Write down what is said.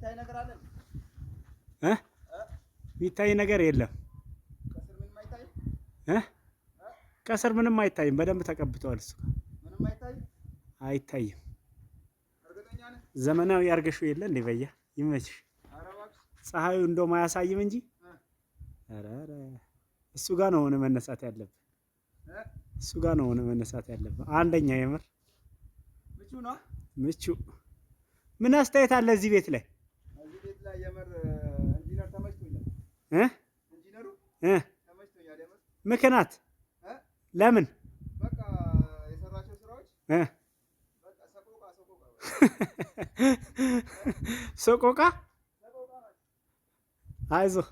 የሚታይ ነገር አለ? እ የሚታይ ነገር የለም። ከስር ምንም አይታይም? እ ከስር ምንም አይታይም። በደንብ ተቀብተዋል። እሱ ምንም አይታይም? አይታይም። እርግጠኛ ነህ? ዘመናዊ አርገሽው የለ እንዴ? በያ ይመችሽ። ኧረ እባክሽ። ፀሐዩ እንደውም አያሳይም እንጂ ኧረ ኧረ እሱ ጋር ነው ሆነ መነሳት ያለብህ። እ እሱ ጋር ነው ሆነ መነሳት ያለብህ። አንደኛ የምር ምቹ ነው። ምቹ። ምን አስተያየት አለ እዚህ ቤት ላይ? እዚህ ቤት ላይ የምር ኢንጂነር ተመችቶኛል። እ ኢንጂነሩ እ ተመችቶኛል የምር። ምክንያት እ ለምን? በቃ የሰራቸው ስራዎች በቃ ሰቆቃ ሰቆቃ። ሰቆቃ። ሰቆቃ ናቸው። አይዞህ።